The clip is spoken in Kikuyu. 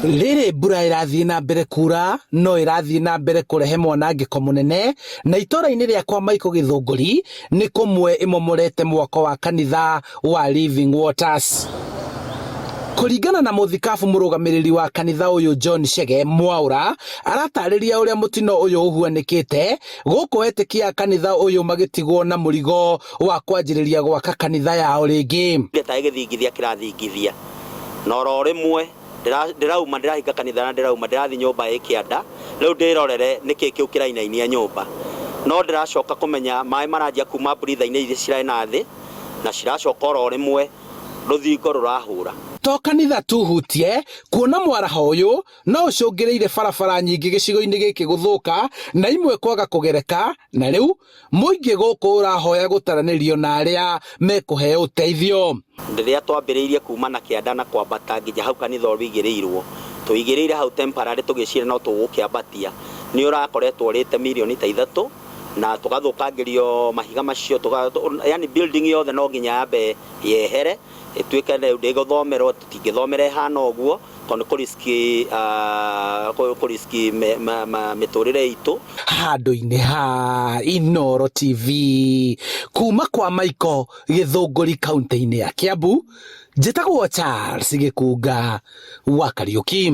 Rĩrĩ mbura ĩrathiĩ na mbere kura no ĩrathiĩ na mbere kũrehe mwanangĩko mũnene na itũra-inĩ rĩa kwa Michael Gĩthũngũri nĩ kũmwe ĩmomorete mwako wa kanitha wa Living Waters. Kũringana na mũthikabu mũrũgamĩrĩri wa kanitha ũyũ John Chege Mwaũra aratarĩria ũrĩa mũtino ũyũ ũhuanĩkĩte gũkũ etĩkia a kanitha ũyũ magĩtigwo na mũrigo wa kwanjĩrĩria gwaka kanitha yao rĩngĩ. Gĩtarĩ gĩthingithia kĩrathingithia na oro rĩmwe ndĩrauma ndĩrahinga kanitha na ndĩrauma ndĩrathiĩ nyũmba ĩ kĩanda rĩu ndĩrorere nĩkĩ kĩu kĩrainainia nyũmba no ndĩracoka kũmenya maĩ maranjia kuma britha-inĩ iria cirarĩ na thĩ na ciracoka oro rĩmwe rũthingo rũrahũra. To kanitha tu hutie kuona mwaraho ũyũ no ũcũngĩrĩire barabara nyingĩ gĩcigo-inĩ gĩkĩ gũthũka na imwe kwaga kũgereka na rĩu Mũingĩ gũkũ ũrahoya gũtaranĩrio na arĩa mekũheo ũteithio. Rĩrĩa twambĩrĩirie kuma na kĩanda na kwambata nginya hau kanitha ũigĩrĩirwo, tũigĩrĩire hau temporary tũgĩciria no tũgũkĩambatia, nĩ ũrakoretwo ũrĩte mirioni ta ithatũ na tũgathũkangĩrio mahiga macio, yani building yothe no nginya yambe yehere ĩtuĩke rĩu ndĩgũthomerwo, tũtingĩthomera ĩhana ũguo. Tondũ nĩ kũ risk mĩtũrĩre itũ. Handũ-inĩ ha Inooro TV kuma kwa Michael Gĩthũngũri kaunti-inĩ ya Kiambu, njĩtagwo Charles Gĩkunga wa Kariuki.